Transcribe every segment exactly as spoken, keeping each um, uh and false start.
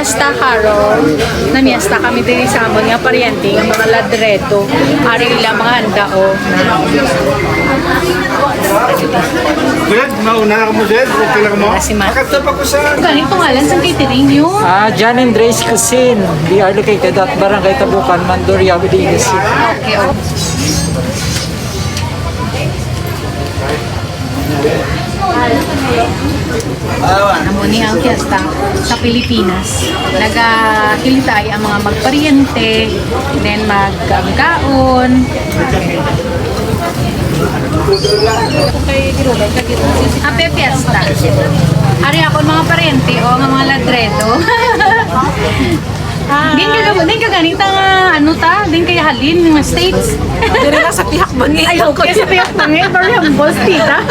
Basta karon, namiesta kami diri sa amon nga paryente nga mga Ladredo. Ari ila mga handa, oh. Good, mauna na mo, sir. Okay lang mo? Wala si Ma. Makatap ako sa... Galing pangalan sa catering nyo? Ah, John and Ray's Cuisine. We are located at Barangay Tabukan, Mandurriao, Iligan City. Okay, oh. Amo ni ang fiesta sa Pilipinas. Nagakilitay ang mga magparyente, then magkaon. Happy fiesta. Ari akon mga paryente, o, nga mga Ladredo. Din ka gabo, din ka ganita nga, ano ta, din kay halin nga states. Diri lang sa Pihak Bangin. Ay, okay, sa Pihak Bangin, very humble, tita.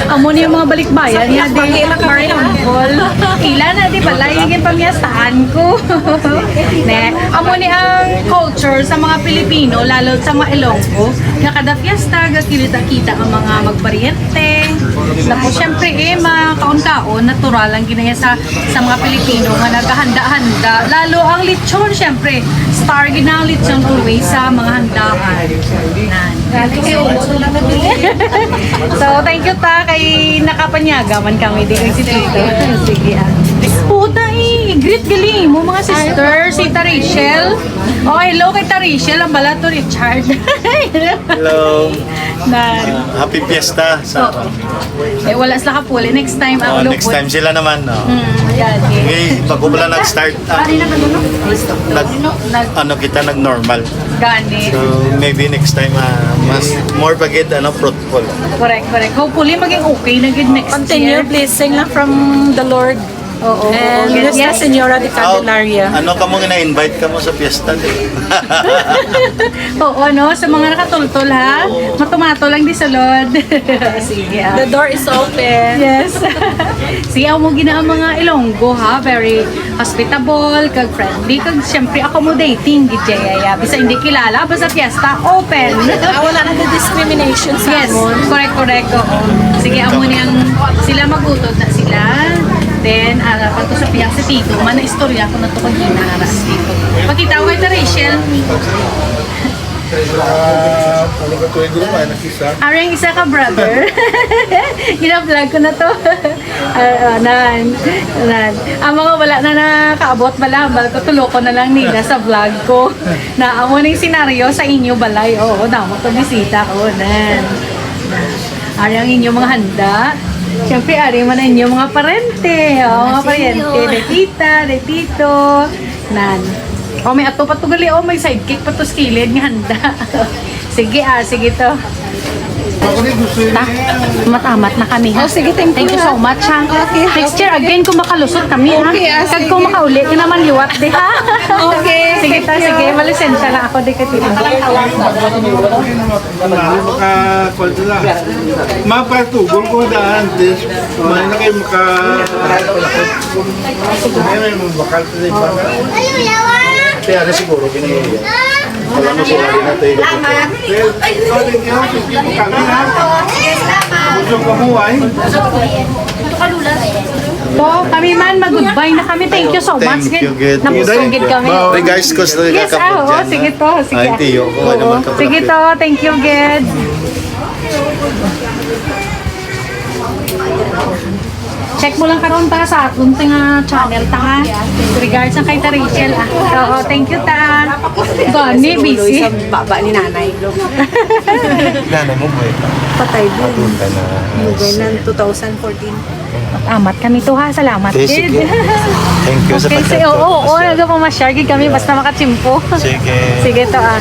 Amo ni yung mga balikbayan niya, di, very humble. Ila na, di ba, layo yung pamiyastahan ko. Ne, amo ni ang culture sa mga Pilipino, lalo sa mga Ilonggo, nga kada fiesta, gakilita-kita ang mga magparyente. Tapos, syempre, eh, makaon-kaon, natural ang ginaya sa sa mga Pilipino nga naghahanda-handa. Lalo ang lechon, syempre. Star gid na ang lechon always sa mga handaan. Nan. So, thank you ta kay nakapanyaga man kami di kay si Tito. Sige, ah. Puta, eh, greet gali mo mga sister, si Ta Rachel. Oh, hello kay Ta Rachel, ang bala to Richard. Hello. Nan. Happy Fiesta sa Eh, wala sila kapuli. Next time, Oh, ang next time sila naman, no? Mm, gani. Okay, bago pala nag-start, ah, nag, ano kita, nag-normal. Gani. So, maybe next time, ah, mas more pa gid, ano, fruitful. Correct, correct. Hopefully, maging okay na gid next Continue year. blessing lang from the Lord. Oo, oo, And yes, Nuestra yes. Señora de Candelaria. Ano ka mo nga na-invite ka mo sa fiesta? Oo, ano, sa mga nakatultol, ha? Matumato lang di sulod. Sige, ah. The door is open. Yes. Siya mo gina ang mga Ilonggo, ha? Very hospitable, kag friendly, kag syempre accommodating, gid, yaya. Bisa hindi kilala, basta fiesta, open. Ah, wala na the discrimination sa Yes, amon. Correct, correct, oo. Sige, amo niyang sila magutod na sila. Then, ah, pag sa pihak si Tito, man istorya ko na to kag ina, ara, si Tito. Pakita ko kay Rachel. Ah, ano ka tuloy doon? Ano kisa? Arang isa ka brother. Gina-vlog ko na to. Ah, ah, nan, nan. Ang mga wala na nakaabot, bala, bal ko, tulo ko na lang nila sa vlog ko. Na amo ning senaryo sa inyo balay. Oo, damo to bisita ko, nan. Ari ang inyo mga handa. Siyempre, ari man ang inyo mga parente. Oh, mga parente. Day tita, day tito. Nan. Oh, may ato pa to gali. Oh, may sidekick pa to sa kilid nga handa. Sige, ah, sige to. Ta, amat-amat na kami, ha? Oh, sige, thank you, Thank you so ha. much, ha? Okay. Next year, again, kung makalusot kami, ha? Okay, ah, Kag sige. Kung makauli ka naman liwat, di, ha? Okay, Sige thank ta, you. Sige. Malisensya lang ako, di ka tita. Ano, maka-, kwan sila. Mapatugol ko daan, this, may na kayo maka-, may, may bakal sila iba. Kaya na siguro, kinaiya. Alam mo, sila rin natin. Salamat. Well, ikaw din, ikaw, kami, ha? Gusto ko mo, ay? To, kami man, mag-goodbye na kami. Thank you so much. Thank you, good. Nabusog gid kami. Regards ko sa Yes, ah, oo, Kapugyan, sige ha? to, sige. Ay, tiyo, kung ano Oo, man ka sige to, thank you, good. Check mo lang karon ta sa aton nga channel ta, ha. Regards sa kay ta Rachel, ah. Oo, thank you ta. Gani, busy. Baba ni nanay. Nanay mo, boy. Patay din. Ka na. Lugay na two thousand fourteen. Amat kami to, ha. Salamat, Sige, kid. sige. Thank you sa Okay, sige. Oo, oo, oo, pagkatapos. Nagpamasyar gid kami. Basta makachimpo. Sige. Sige to, ah.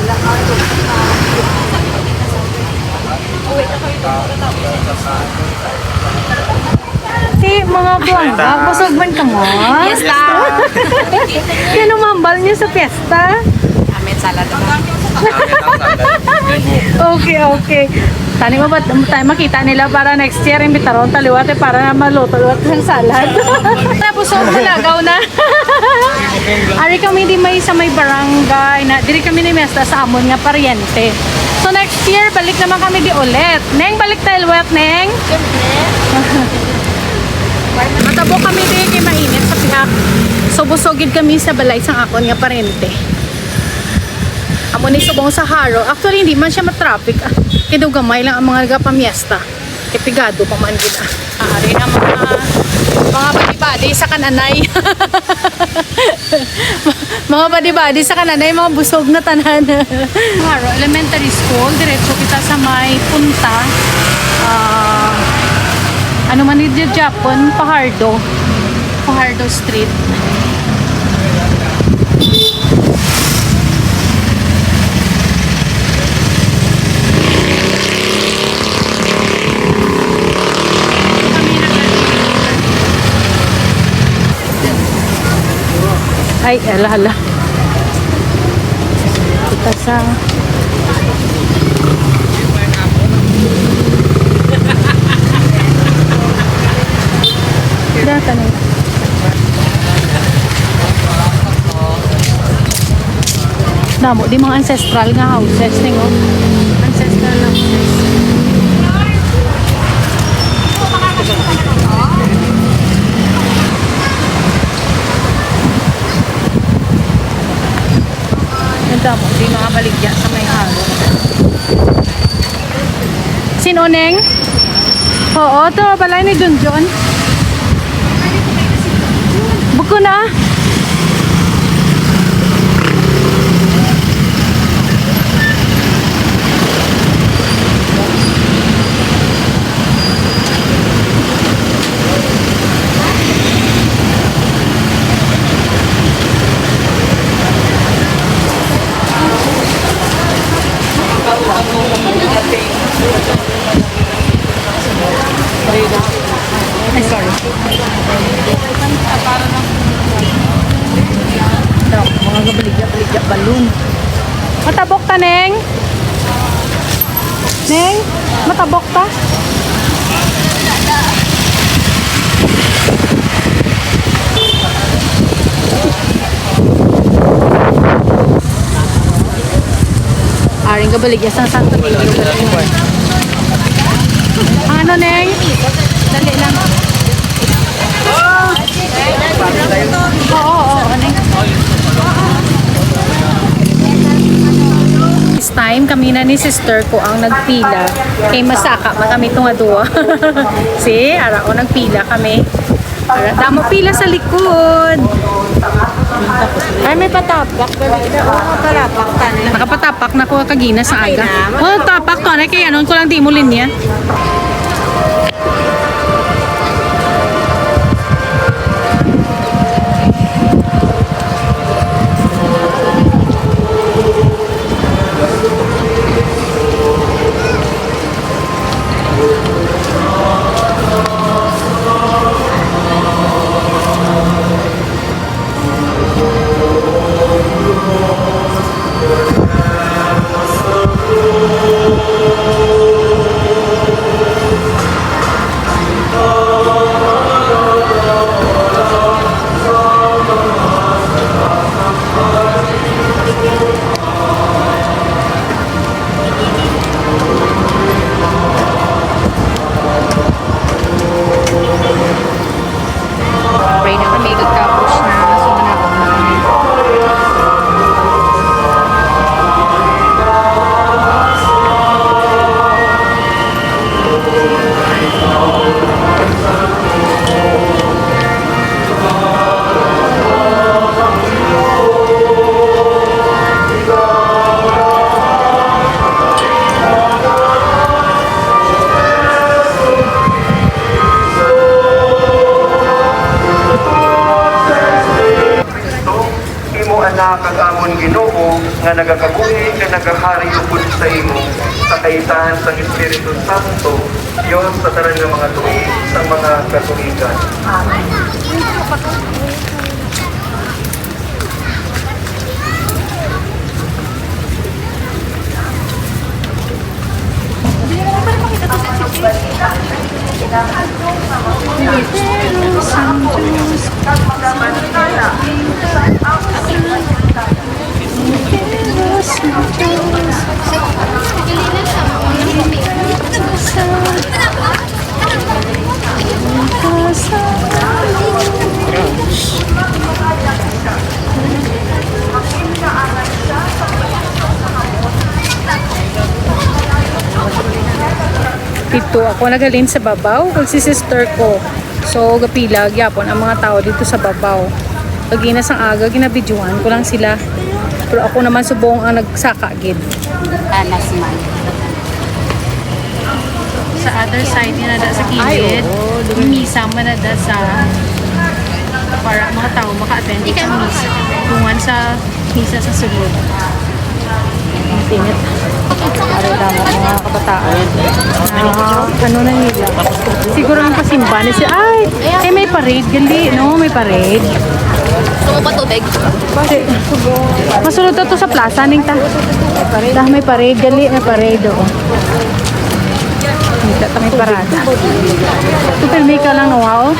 Si mga buwangga, busog man ka mo? Yes, ta. Kaya numambal niyo sa piyesta? Amin salad na. Okay, okay. Tani mo ba tayo makita nila para next year, imbitaron ta liwat, eh, para na maluto liwat ng salad. Tapos, so, malagaw na. Ari kami di may sa may barangay na, diri kami ni Mesta sa amon nga paryente. So, next year, balik naman kami di ulit. Neng, balik tayo liwat, Neng. Matabo kami di kay mainit sa pihak. So, busog gid kami sa balay sang akon nga parente. Amo ni subong sa Jaro. Actually, hindi man siya matraffic. Ah, kay daw gamay lang ang mga nagapamiesta. Kay pigado pa man gid, ah. Ari na mga, mga badi-badi sa kananay. Mga badi-badi sa kananay, mga busog na tanan. Jaro Elementary School, diretso kita sa may punta. Ah, ano man ni Japon, Fajardo. Fajardo Street. Ay, ala, ala. Kita sa Data na. Damo di mga ancestral nga houses, ning, oh. Ancestral houses. Ang damo di mga baligya sa may Jaro. Sin-o, Neng? Oo, to, balay ni Junjun. Buko na. Ay, sorry. Daw, mga gabaligya-baligya balon. Matabok ta, Neng? Neng, matabok ta? Aring kabaligya sang Santo Niño. Ang ano, Neng? Dali lang. Oo, oo, oo, Neng. This time, kami na ni sister ko ang nagpila. Kay masaka man kami tunga duwa. Si, ara ko, nagpila kami. Para damo pila sa likod. Ay, may patapak. Dali, dali. Oh, palapak ka na. Nakapatapak na ko kagina sa aga. Okay na. Oh, tapak ko na kay anon ko lang di mo linya. Pray na kami, kagkapos na, so manakot na kami. Imo Anak, kag amon Ginoo, nga nagakabuhi kag nagahari upod sa imo, sa kaitan sang Espiritu Santo, Dios sa tanan nga mga tuig sang mga katuigan. Amen. So, ako naghalin sa babaw, kag si sister ko. So, gapila gyapon ang mga tao dito sa babaw. Kagina sang aga, ginabidyohan ko lang sila. Pero ako naman subong ang nagsaka gid. Tanas man. Sa other side, yun na da sa kilid. Ay, oo, doon. Yung misa man na da sa, para mga tao maka-attend sa misa. Dungan sa misa sa sulod. Init. Ari na mo, mga kabataan. Ah, ano na nila? Siguro ang pasimba ni siya. Ay, eh, may parade. Gali, no? May parade. Gusto mo pa tubig? Masulod to, to sa plaza, ning ta. Ta, may parade. Gali, may parade, oo. May parada. Ito, pirmi ka lang, no? Wow.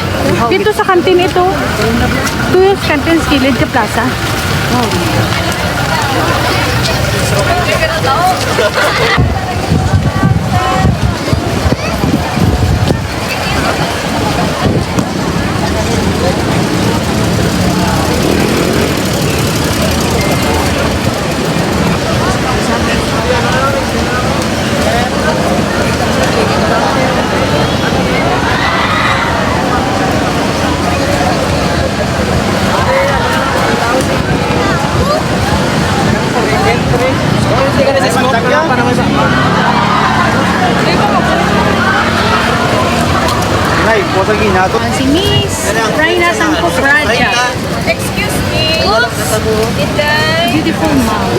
Dito sa kantin ito. Ito yung kantin sa kilid ka plaza. Nay, po sa ginato. Si Miss Reyna Sangko Praja. Excuse me. Oops! Inday! Beautiful mom.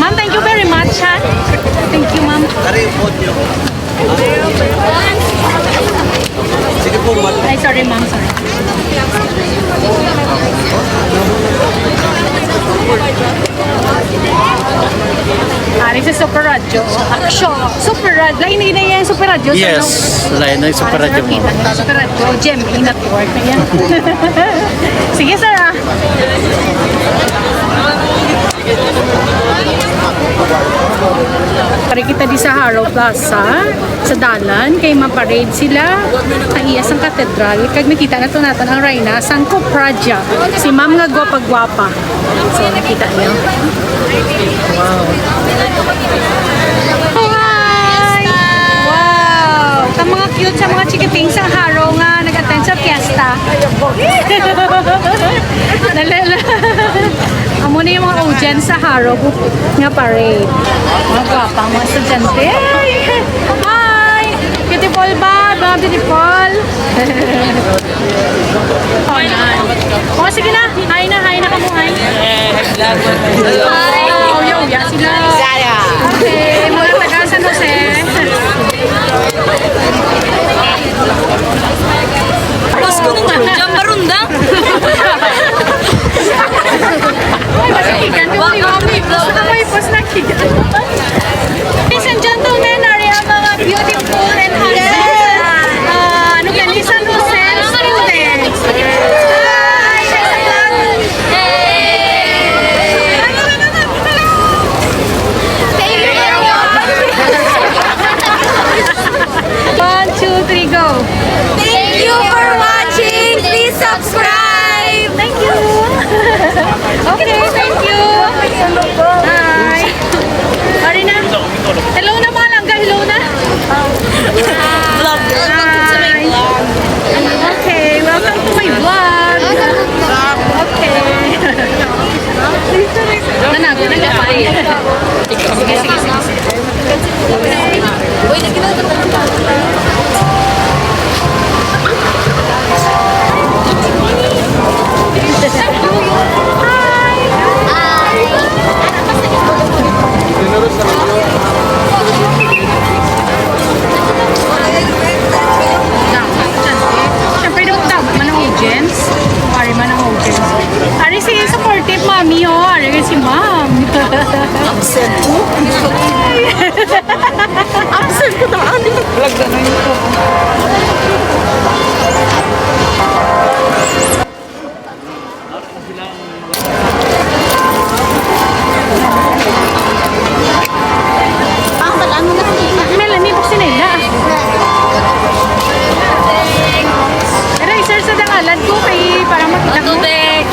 Ma'am, thank you very much, ha? Thank you, ma'am. Ay, sorry, ma'am. Sorry. Ari sa Super Radyo. Action! Super Radyo. Lain na yan, Super Radyo. Yes, lain na yung Super Radyo mo. Super Radyo. Gem, inat. Work na yan. Sige, sir, ah. Pari kita di sa Jaro Plaza, sa dalan, kay maparade sila. Ang iya sang katedral, kag makita na to natin ang Reyna Sangko Praja, si Ma'am nga gwapa-gwapa. So, nakita niyo? Wow. Hi! Wow! Ka mga cute sa mga chikiping sa Jaro nga nag-attend sa fiesta. Nalala. Amo na yung mga audience sa Jaro nga parade. Mga gwapa, mga estudyante. Ay! Hi! Beautiful ba? Mga beautiful. Oh, na. Oh, sige na. Hi na, hi na kamo, hi. Hi. Oh, yo, ya sila. Okay, mga taga San Jose. Mas ko naman, dyan, marunda. Ay, mas kigan. Welcome to vlog. Ay, mas nakigan. Ladies and gentlemen, ari ang mga beautiful and handsome, ah, ano ka, ni San Jose students. One, two, three, go. Thank you for watching. Please subscribe. Thank you. Okay, thank you. Hi. Ari na. Hello na, mga langga. Hello na. Vlog. Welcome to my vlog. Okay, welcome to my vlog. Okay. Nanago na ka pa. Sige, sige, sige, sige. Siyempre, dapat tama man ang audience. Ari man ang audience. Ari si supportive mami, oh. Ari si ma'am. Absent ko. Absent ko na, ano? Vlog na yun po. Ang ba't ano na sila? Melanie, buksan nila. Pero i-search sa dangalan ko kay para makita mo. Tubig.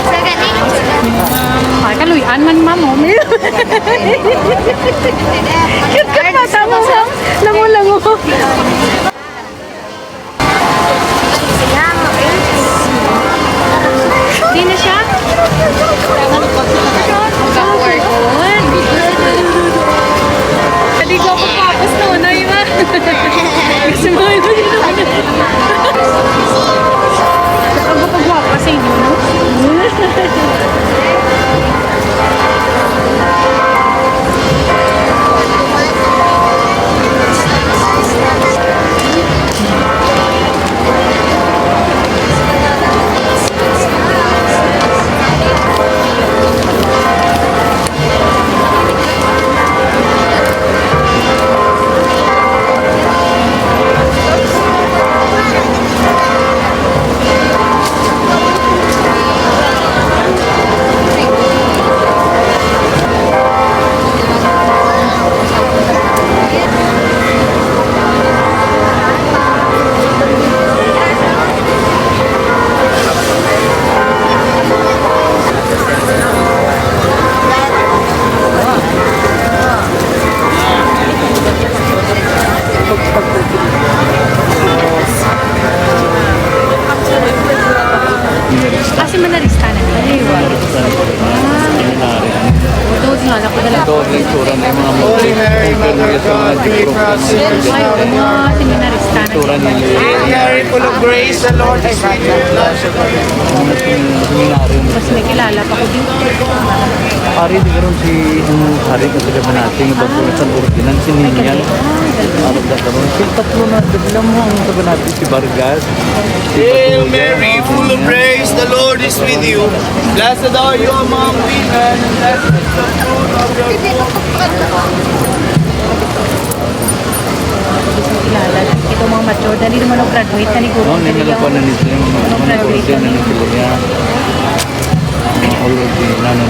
Ay, kaluy-an man, ma'am, oh. Cute ka, mata mo, ha? Lango-lango. Di na siya? Naligo ako kahapon, no? Nay, ma. Gusto mo, ano yun? Ang gwapo-gwapo sa inyo, no? Ah, seminarista na niya. Seminary. Doon nga, napadala. Ito ang itsura ng mga Holy Mary, Mother of God, pray for us sinners. Ay, oo nga, seminarista na. Itsura ni Hail Mary, full of grace, the Lord is with you. Blessed are you. Mga seminaryo. Mas may kilala pa ko dito. Ari, di karon si, ang ari ko sa Cabanatuan, yung bago sa Ordinance, si Ninyang. Ano ba karon? Si tatlo na, bigla mo ang Cabanatuan, si Vargas, si Hail Baduga. Mary, full of grace, the Lord is with you. Blessed are you among women, and blessed is the fruit of your womb. Kilala. Ito mga mature. Dali naman ang graduate na ni Guro. Oh, hindi na lang pa na nito yung mga graduate na nito niya. All of the nanay.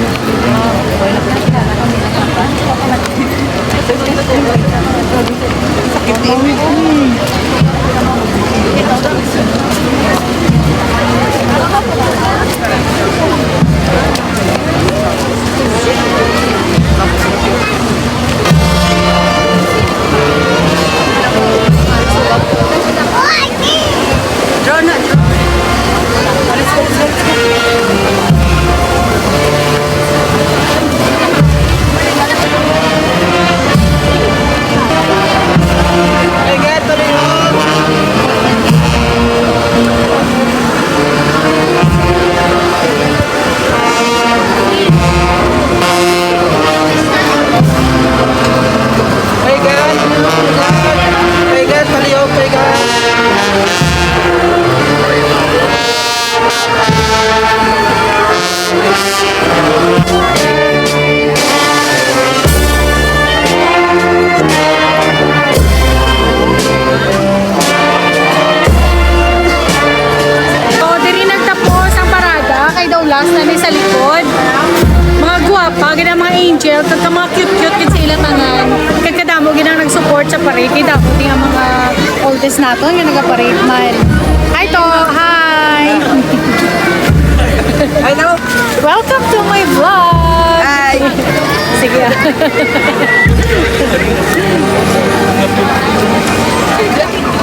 Kaigan, kaigan, palihog, kaigan. So, diri nagtapos ang parada, kay daw last na ni sa likod. Mga guwapa, gid ang mga angel, kag mga cute-cute gid sa ila tanan. Kag kadamo gid ang nag-support sa parade, kay dapat yung mga oldest naton nga nagaparade man. Hi to, hi! Hello! Welcome to my vlog! Hi! Sige.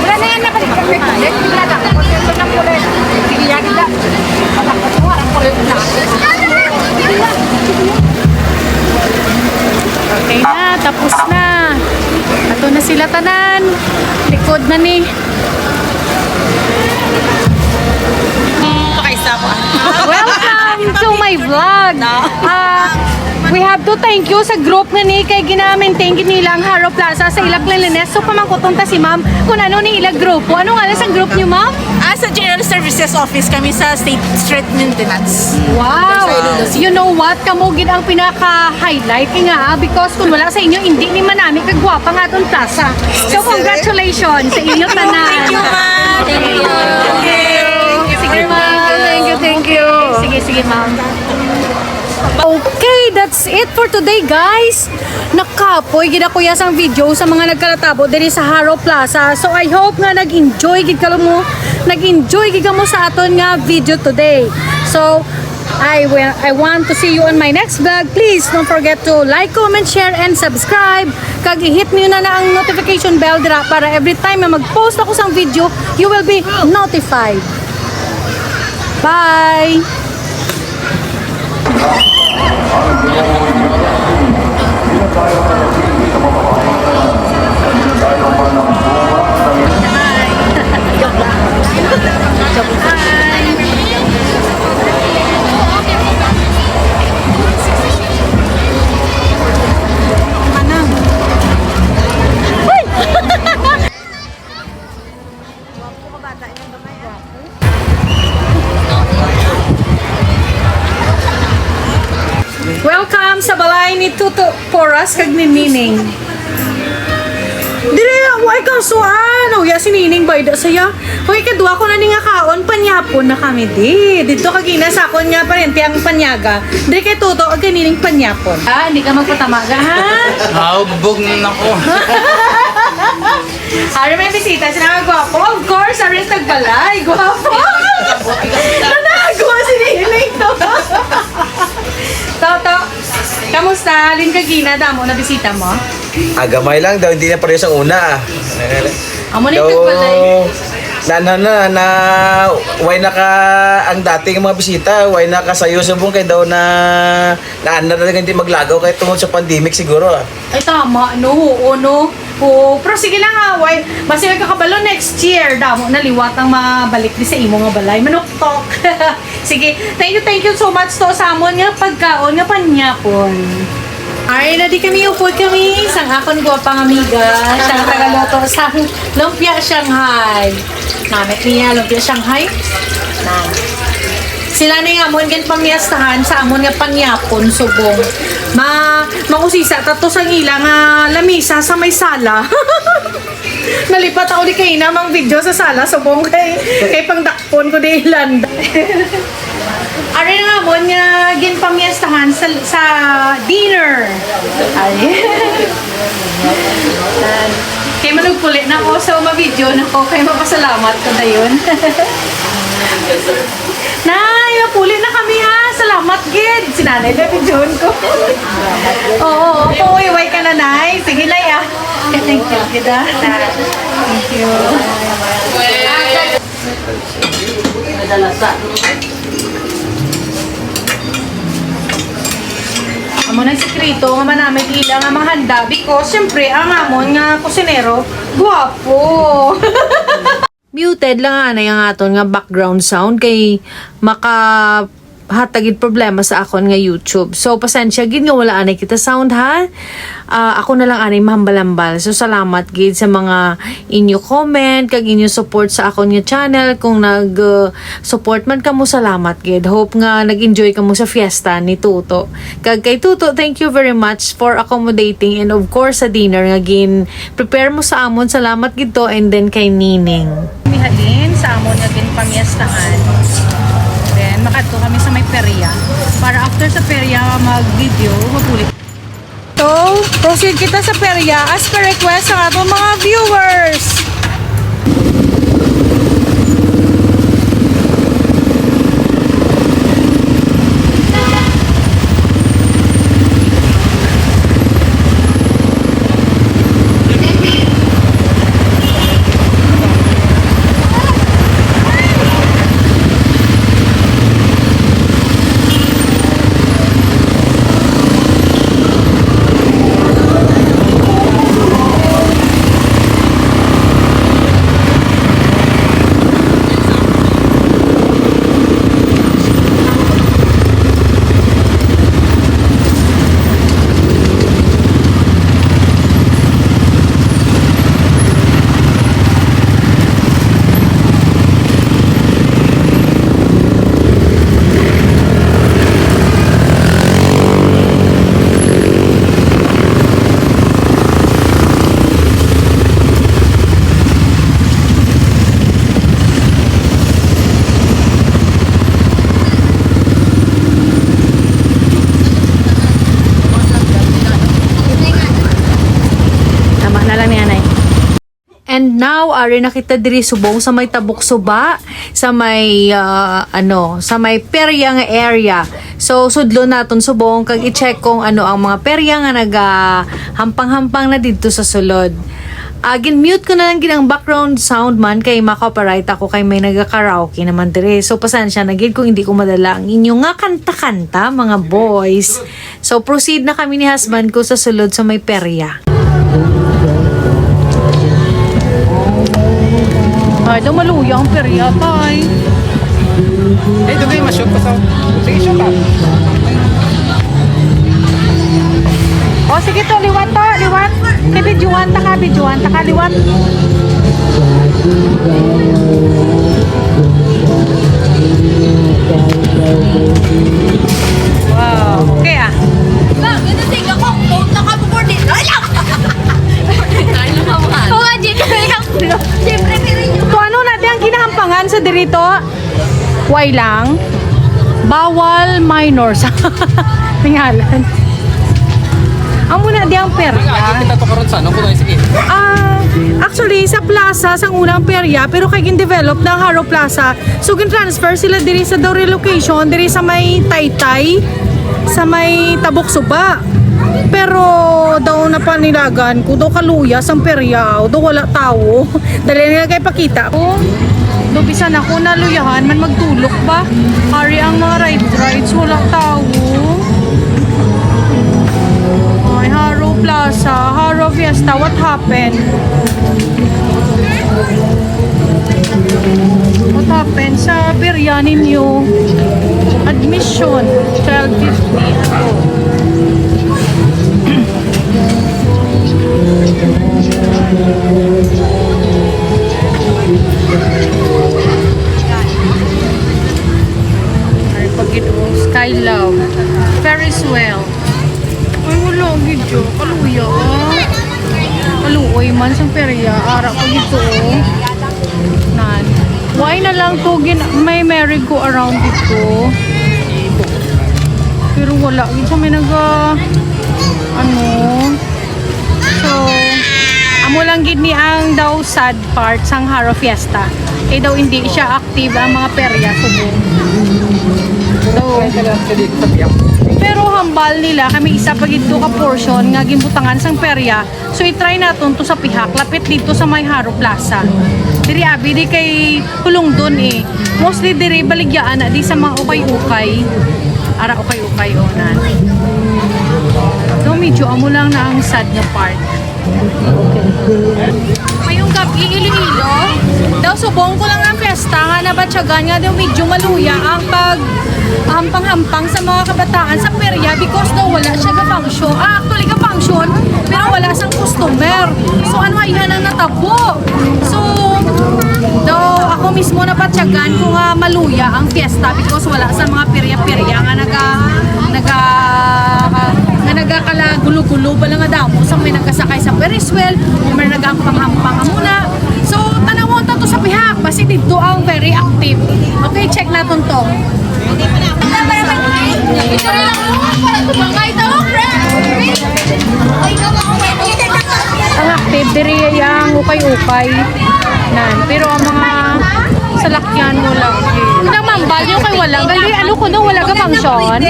Wala na yan, nabalik. Wala na. Wala na. Sige, yan lang. Wala na. Okay na, tapos na. Ato na sila tanan. Likod na ni. Welcome to my vlog. Ah, we have to thank you sa group nga ni kay gina-maintain gid nila ang Jaro Plaza sa ila cleanliness. So, pamangkuton ta si ma'am kung ano ni ila grupo. Ano nga sa group niyo, ma'am? Ah, sa General Services Office kami sa State Street Maintenance. Wow! Sa Iloilo City. You know what? Kamo gid ang pinaka-highlight nga, ah, because kung wala sa inyo, hindi ni manami kagwapa nga atong plaza. So, congratulations sa inyo tanan. Thank you, ma'am. Thank you. Sige, ma'am. Thank you, thank you. Sige, sige, ma'am. Okay, that's it for today, guys. Nakapoy gid ako ya sang video sa mga nagkalatabo diri sa Jaro Plaza. So, I hope nga nag-enjoy gid kamo, nag-enjoy gid kamo sa aton nga video today. So, I will, I want to see you on my next vlog. Please don't forget to like, comment, share, and subscribe. Kag i-hit niyo na, na ang notification bell dira para every time na mag-post ako sang video, you will be notified. Bye! Welcome sa balay ni Tuto Poras kag ni Nining. Diri, way kasuan. Uya si Nining, bayda saya. Hoy, kadwa ko na ni nga kaon, panyapon na kami, di. Dito kagina sa akon nga parente ang panyaga. Diri kay Tuto, ag kay Nining panyapon. Ah, hindi ka magpatamaga, ha? Ah, ubog na ako. Ari may bisita, sila nga gwapo. Of course, ari sa tagbalay. Gwapo. Nanago si Nining to. Toto, kamusta? Halin kagina, damo na bisita mo? Ah, gamay lang daw, hindi na pareho sa una, ah. Amo na yung Daw, tagbalay. na, na, na, na, way na ka, ang dating mga bisita, way na ka sayo subong kay daw na, na, na talaga hindi maglagaw kay tungod sa pandemic siguro, ah. Ay, tama, no? Oo, no? Oo, pero sige lang, ah, way, basta way ka kabalo next year, damo na liwat ang mabalik di sa imo nga balay. Manuktok. Sige, thank you, thank you so much to sa amon nga pagkaon nga panyapon. Ay, na di kami upod kami sang akon gwapang amiga, siyang tagaluto sang lumpia Shanghai. Namit niya, lumpia Shanghai. Na. Sila na yung amon gin pamiyastahan sa amon nga panyapon subong. Ma, mangusisa ta to sang ila nga lamisa sa may sala. Nalipat ako di kay ina mang video sa sala subong kay, kay pangdakpon ko di ilanda. Ari na nga amon nga ginpamiyastahan sa, sa dinner. Ay. Kay manugpuli na ko sa ma-video na ko kay mapasalamat ko dayon. Nay, mapuli na kami ha. Salamat gid. Si Nanay na videohon ko. Oo, oo. Pauwi-uwi ka na, Nay. Sige, Nay, ah. Thank you, gid, ah. Thank you. Amo na ang sikreto nga manamit ila nga manghanda because, siyempre, ang amon nga kusinero, guwapo. Muted lang anay ang aton nga background sound kay makahatag gid problema sa akon nga YouTube. So, pasensya gid nga wala anay kita sound, ha? Ah, ako na lang anay mahambal-hambal. So, salamat gid sa mga inyo comment kag inyo support sa akon nga channel. Kung nag, uh, support man kamo, salamat gid. Hope nga nag-enjoy kamo sa fiesta ni Tuto. Kag kay Tuto, thank you very much for accommodating and of course sa dinner nga gin prepare mo sa amon. Salamat gid to, and then kay Nining. Kami halin sa amon nga ginpamiyastahan. Then, makadto kami sa may perya. Para after sa perya, mag-video, mapuli. So, proceed kita sa perya as per request sa aton mga viewers. Now, ari na kita diri subong sa may Tabok Suba, sa may, ah, ano, sa may perya nga area. So, sudlo naton subong kag i-check kung ano ang mga perya nga nagahampang-hampang na didto sa sulod. Ah, gin-mute ko na lang gid ang background sound man kay ma-copyright ako kay may naga-karaoke naman diri. So, pasensya na gid kung hindi ko madala ang inyo nga kanta-kanta, mga boys. So, proceed na kami ni husband ko sa sulod sa may perya. Ay, daw maluya ang perya, tay. Eh, doon kayo ma-shoot ko sa... Sige, shoot, ah. O, sige to, liwat to, liwat. Kay videohan ta ka, videohan ta ka, liwat. Wow, okay, ah. Ba, ito, sige ako. Phone na ka, bukod dito. Ay, lang! Ay, lang, mama. Oo, nga, Jin. Siyempre, pero yung... So, ano natin ang kinahampangan sa dirito? Way lang. Bawal minors. Tingalan. Amo na di ang perya. Ay, kita to karon sa, ano, kung sige. Ah, actually, sa plaza, sang unang perya, pero kay gin-develop na ang Jaro Plaza. So, gin-transfer sila diri sa daw relocation, diri sa may Taytay, sa may Tabok Suba. Pero daw napanilagan ko, daw kaluyas ang perya, daw wala tawo. Dali nila kay pakita ko. Do bisan ako naluyahan man magtulok ba? Ari ang mga ride rides, wala tawo. Ay, Jaro Plaza, Jaro Fiesta, what happened? What happened sa perya ninyo? Admission, twelve fifty. Ay, pag-, Sky Love. Ferris wheel. Ay, wala gid yo. Kaluya. Kaluoy man sa perya. Ara pa gid to, oh. Nan. Why na lang to gin-, may merry-go-round dito? Pero wala gid sa may naga, ano. So, amo lang gid ni ang daw sad part sang Jaro Fiesta. Kay daw hindi siya active ang mga perya subong. So, pero hambal nila kami isa pa gid to ka portion nga ginbutangan sang perya. So, i-try naton to sa pihak, lapit dito sa may Jaro Plaza. Diri abi di kay Hulungdon eh. Mostly diri baligyaan na di sa mga ukay-ukay. Ara ukay-ukay, oh, nan. So, medyo amo lang na ang sad nga part. Mayong gabi, Iloilo. Daw subong ko lang ang fiesta nga nabatyagan nga daw medyo maluya ang pag hampang-hampang sa mga kabataan sa perya because daw wala siya ga-function. Ah, actually ga-function, pero wala sang customer. So, ano, ayhan ang natabo. So, daw ako mismo nabatyagan ko nga maluya ang fiesta because wala sa mga perya-perya nga naga-, naga-, nga nagakalagulo-gulo bala nga damo sa may nagasakay sa Ferris wheel o may naghampang-hampang muna. So, tanawon ta to sa pihak, basi didto ang very active. Okay, check naton to. Ang active diri ang ukay-ukay. Nan, pero ang mga salakyan wala. Ang mambal nyo kay wala. Gali, ano ko no, wala ka function?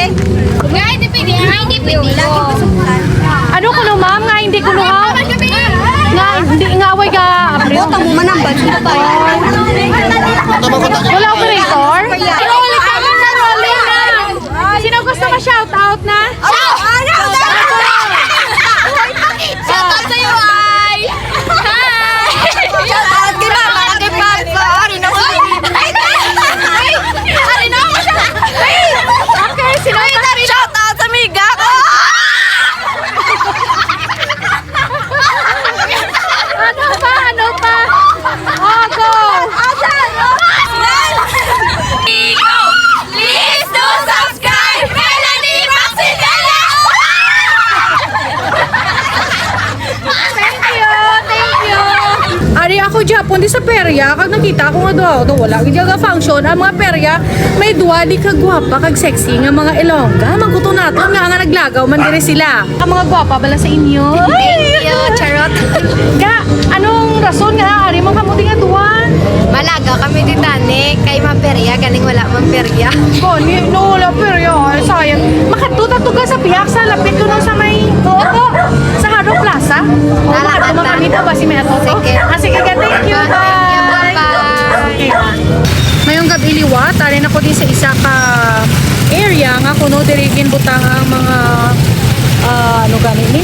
Nga, hindi pwede. Nga, hindi pwede. Ano ko no, ma'am? Nga hindi ko no, ha? Nga hindi, nga away ka, April. Bota mo, manambal. Sino ba? Wala operator? Rolling na, rolling na. Sino gusto ma-shout out na? Shout out! Shout out sa'yo, ay! Hi! Shout out kay Mama, kay Papa. Ari na mo. Ari na mo. Okay, sino? Shout out sa amiga ko! Ano pa? Ano pa? Oh, go! Please do subscribe, Melanie Maximilian! Thank you! Thank you! Ari ako gihapon di sa perya, kag nakita ko nga daw, daw wala gid nga function. Ang mga perya, may duwa di ka gwapa kag sexy nga mga Ilongga. Magkuto naton nga, nga naglagaw man diri sila. Ang mga gwapa bala sa inyo. Thank you, charot. Ga, anong rason nga ari mo Kamo di nga duwan. Malaga kami, Titanic, kay maperya, ganing wala man perya. Gani, no, wala perya. Ay, sayang. Makatuta to ka sa pihak sa lapit ko no sa may, oo, sa Haro Plaza. O, Tara, makatuta tara. Kami to, basi may ato to. Sige. Ah, sige ka, thank you, Bye. bye. Bye. Mayong gabi, liwat. Ari na ko din sa isa ka area nga kuno diri ginbutang ang mga, ah, ano gani ni?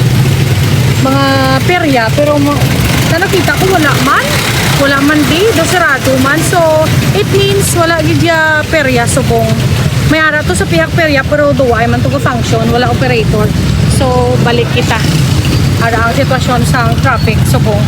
Mga perya, pero mo, na nakita ko wala man. Wala man di, do sarado man. So, it means wala gid ya perya subong. May ara to sa pihak perya, pero duwa man to ka function, wala operator. So, balik kita. Ara ang sitwasyon sa traffic subong.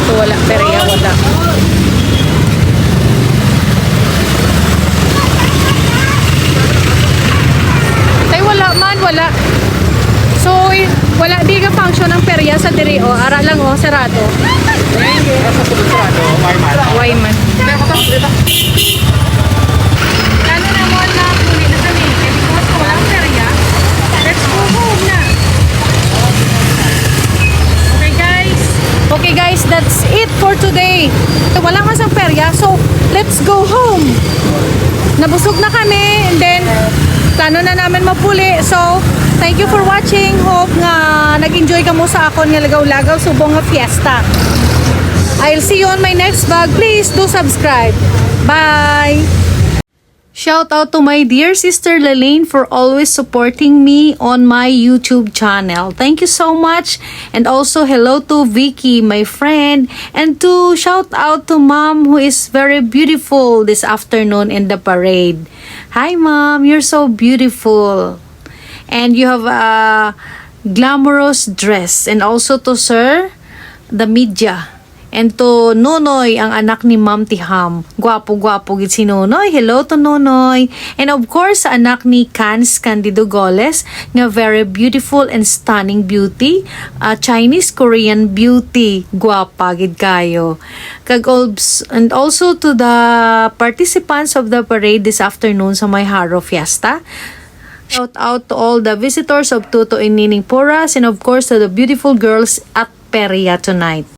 So, wala, perya, wala. Tay, wala man, wala. So, i- wala di ka function ang perya sa diri, oh. Ara lang, oh, sarado. Why man? Lalo na mo na, huli na kami. Kaya because walang perya, let's go home na. Okay, guys. Okay, guys, that's it for today. So, wala man sang perya, so let's go home. Nabusog na kami, and then plano na namin mapuli. So, thank you for watching. Hope nga nag-enjoy kamo sa akon nga lagaw-lagaw subong nga fiesta. I'll see you on my next vlog. Please do subscribe. Bye! Shout out to my dear sister Lelaine for always supporting me on my YouTube channel. Thank you so much. And also hello to Vicky, my friend. And to shout out to Mom, who is very beautiful this afternoon in the parade. Hi Mom, you're so beautiful. And you have a glamorous dress. And also to Sir, the media. And to Nonoy, ang anak ni Ma'am Tiham. Gwapo-gwapo gid si Nonoy. Hello to Nonoy. And of course, sa anak ni Kans Candido Goles, nga very beautiful and stunning beauty. A Chinese Korean beauty. Gwapa gid kayo. Kag obs-, and also to the participants of the parade this afternoon sa may Haro Fiesta. Shout out to all the visitors of Toto and Nining Porras, and of course to the beautiful girls at Peria tonight.